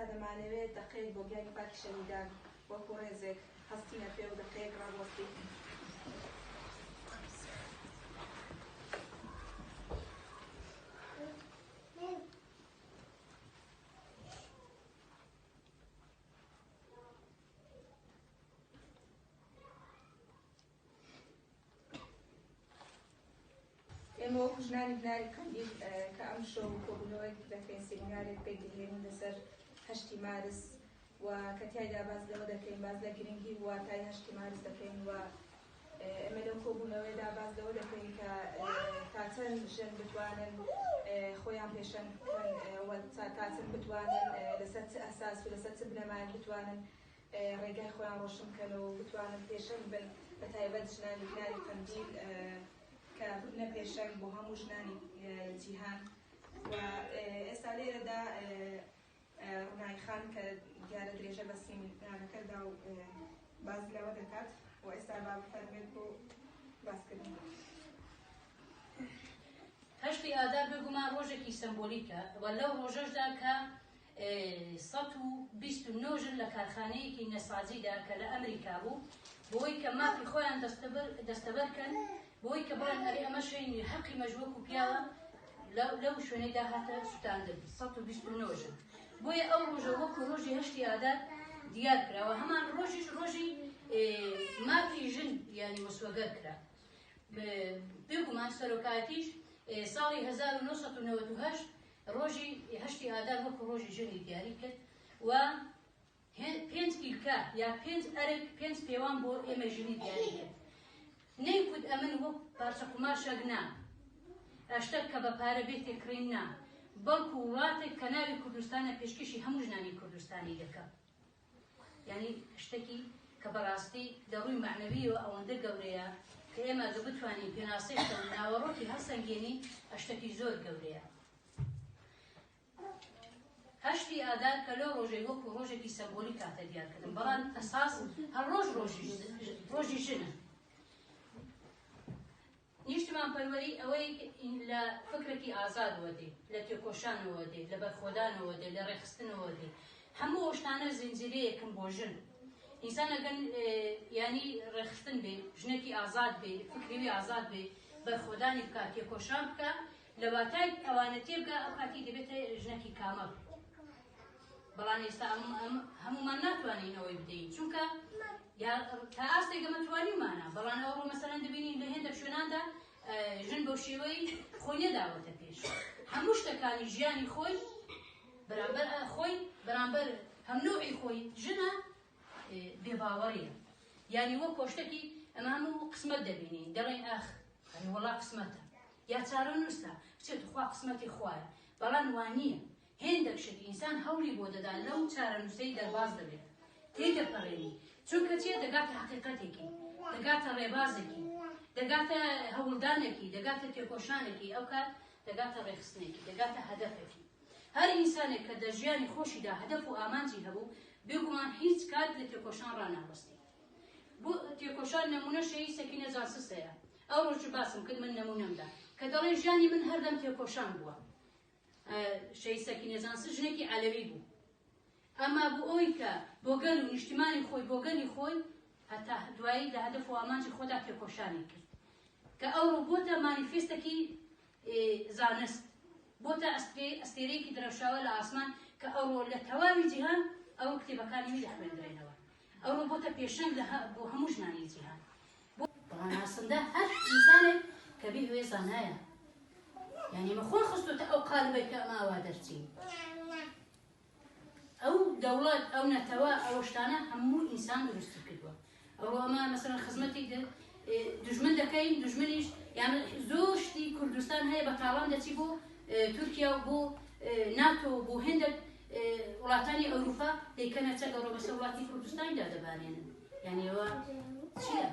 ئێستا دەمانەوێت دەقەیەک بۆ گیانی پاکی شەهیدان وەکو ڕێزێک هەستینە پێ و دەقەیەک ڕابوەستین. ئێمە وەکو ژنانی بناری قەندیل کە ئەمشەو کۆبوونەوەیەک دەکەین، سیمینارێک پێکدەهێنین لەسەر هەشتی مارس و کە تیایدا باس لەوە دەکەین، باس لە گرنگی و واتای هەشتی مارس دەکەین و ئێمە لەو کۆبوونەوەیەدا باس لەوە دەکەین کە تا چەند ژن بتوانن خۆیان پێشەنگ بکەن و تا چەند بتوانن لەسەر چ ئەساس و لەسەر چ بنەمایەک بتوانن ڕێگای خۆیان ڕۆشن بکەن و بتوانن پێشەنگ بن، بە تایبەت ژنانی بناری قەندیل کە ببنە پێشەنگ بۆ هەموو ژنانی جیهان. و ئێستا لێرەدا ڕووناهی خان کە دیارە درێژە بە سیمینارەکە دا و باس لەوە دەکات و ئێستا با بفەرمێت بۆ باسکردن. هەشتی ئادار بێگومان ڕۆژێکی سەمبۆلیکە و لەو ڕۆژەشدا کە 129 ژن لە کارخانەیەکی نەساجیدا کە لە ئەمریکا بوو بۆی کە مافی خۆیان دەستەبەر کەن بۆی کە بڵێن ئەرێ ئەمە شوێنی حەقی مەش وەکو پیاوە لەو شوێنەیدا هاتە سوتاندن 129 ژن بۆیە ئەو ڕۆژە وەکو ڕۆژی هەشتی ئادار دیار کراوە هەمان ڕۆژیش ڕۆژی مافی ژن یانی مسوەگەر کرا بێگومان سەرۆکایەتیش ساڵی 1998 ڕۆژی هەشتی ئادار وەکو ڕۆژی ژنی دیاری کرد و پێنج ئیلکە یا پێنج ئەرک پێنج پێوان بۆ ئێمە ژنی دیاری کرد نەیکوت ئەمن وەک پارچە قوماشەک نا ئەشتەک کە بە پارە بێتێ کڕین نا بەڵکو وڵاتێک کە ناوی کوردستانە پێشکەشی هەموو ژنانی کوردستانی دەکەم یعنی شتێکی کە بەڕاستی لە ڕووی مەعنەویەوە ئەوەندە گەورەیە کە ئێمە گە بتوانین پێناسەی بکەین ناوەڕۆکی هەڵسەنگێنین ئەشتەکی زۆر گەورەیە هەشتی ئادار کە لەو ڕۆژەی وەکو ڕۆژێکی سەمبۆلیک هاتە دیارکردن، بەڵام ئەساس هەر ڕۆژ ڕۆژی ژنە. نیشتمانپەروەری ئەوەی لە فکرێکی ئازادەوە دێ، لە تێکۆشانەوە دێ، لە بەرخۆدانەوە دێ، لە ڕێکخستنەوە دێ. هەموو ئەو شتانە زنجیرەیەکن بۆ ژن. ئینسان ئەگەر یانی ڕێکخستن بێ، ژنێکی ئازاد بێ، فکری ئازاد بێ، بەرخۆدانی بکا، تێکۆشان بکا، لە واتای ئەوانە تێبگا ئەو کاتی دەبێتە ژنەکی کامڵ. بەڵام ئێستا هەمومان ناتوانین ئەوەی بدەین چونکە تا ئاستێک ئەمە توانیمانە بەڵام ئەوڕۆ مەسەلەن دەبینین لە هێندێک شوێناندا ژن بەو شێوەی خۆی نەداوەتە پێش هەموو شتەکانی ژیانی خۆی بەرامبەر خۆی بەرامبەر هەمنوعی خۆی ژنە بێباوەڕیە یعنی وەک کۆشتێکی ئەمە هەموو قسمەت دەبینین دەڵێن ئاخ ئەرێ وەڵا قسمەتە یا چارەنووسە بچێت خوا قسمەتی خوایە بەڵام وانییە هێندێک شت ئینسان هەوڵی بۆ دەدا لەو چارەنووسەی دەرباز دەبێت تێی دەپەڕێنی چونکە چیە دەگاتە حەقیقەتێکی دەگاتە ڕێبازێکی دەگاتە هەوڵدانێکی دەگاتە تێکۆشانێکی ئەو کات دەگاتە ڕێخستنێکی دەگاتە هەدەفێکی هەر ئینسانێک کە دە ژیانی خۆشیدا هەدەف و ئامانجی هەبوو بێگومان هیچ کات لە تێکۆشان ڕاناوەستی بۆ تێکۆشان نمونە شەهید سەکینە جانسز هەیە ئەو ڕۆژ باسم کرد من نمونەم دا کە دەڵێ ژیانی من هەردەم تێکۆشان بووە شەهید سەکینە جانسز ژنێکی عەلەوی بوو ئەما بۆ ئەوی کە بۆ گەل و نیشتمانی خۆی بۆ گەلی خۆی هەتا دوایی لە هەدەف و ئامانجی خۆدا تێکۆشانی کرد کە ئەوڕۆ بۆتە مانیفێستەکی زانست بۆتە ئەستێرەیەکی درەوشاوە لە ئاسمان کە ئەوڕۆ لە تەواوی جیهان ئەو کتێبەکانی وی دەخوێندرێنەوە ئەوڕۆ بۆتە پێشەنگ لە بۆ هەموو ژنانی جیهان بەڵام ئاسندە هەر ئینسانێک کە بیهوێ زانایە یعنی مە خۆی خستوتە ئەو قالبەی کە ئەمە ئاوا دەرچین ئەو دەوڵەت ئەو نەتەوە ئەو شتانە هەموو ئینسان دروستی کردووە ئەوە ئەمە مەسەلەن خزمەتی دوژمن دەکەین دوژمنیش یان زۆر شتی کوردستان هەیە بە تاڵان دەچی بۆ تورکیا و بۆ ناتۆ و بۆ هێندێک وڵاتانی ئەوروپا دەیکەنە چەک ئەوڕۆ بەسەر وڵاتی کوردستاندا دەبارێنن یعنی ئەوە چییە؟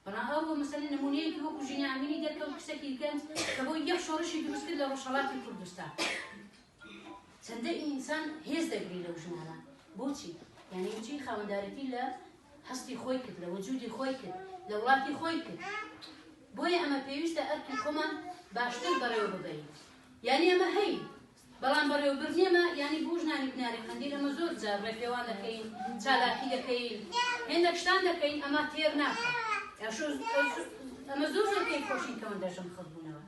بەڵام ئەو بۆ مەسەلەن نمونەیەکی وەکو ژینا ئەمینی دەرکەوت کچێکی گەنج کە بۆ یەک شۆڕشی دروست کرد لە ڕۆژهەڵاتی کوردستان چەندە ئینسان هێز دەگری لەو ژنانە بۆچی یعنی چی خاوەندارێتی لە هەستی خۆی کرد لە وجودی خۆی کرد لە وڵاتی خۆی کرد بۆیە ئەمە پێویستە ئەرکی خۆمان باشتر بەڕێوە ببەین یعنی ئەمە هەی. بەڵام بەڕێوەبردنی ئەمە یانی بۆ ژنانی بناری قەندیل ئەمە زۆر جار ڕێپێوان دەکەین، چالاکی دەکەین، هێندێک شتان دەکەین ئەمە تێر ناکا. ئەمە زۆر زۆر کەیف خۆشین کە ئەوەندە ژن خڕ بوونەوە.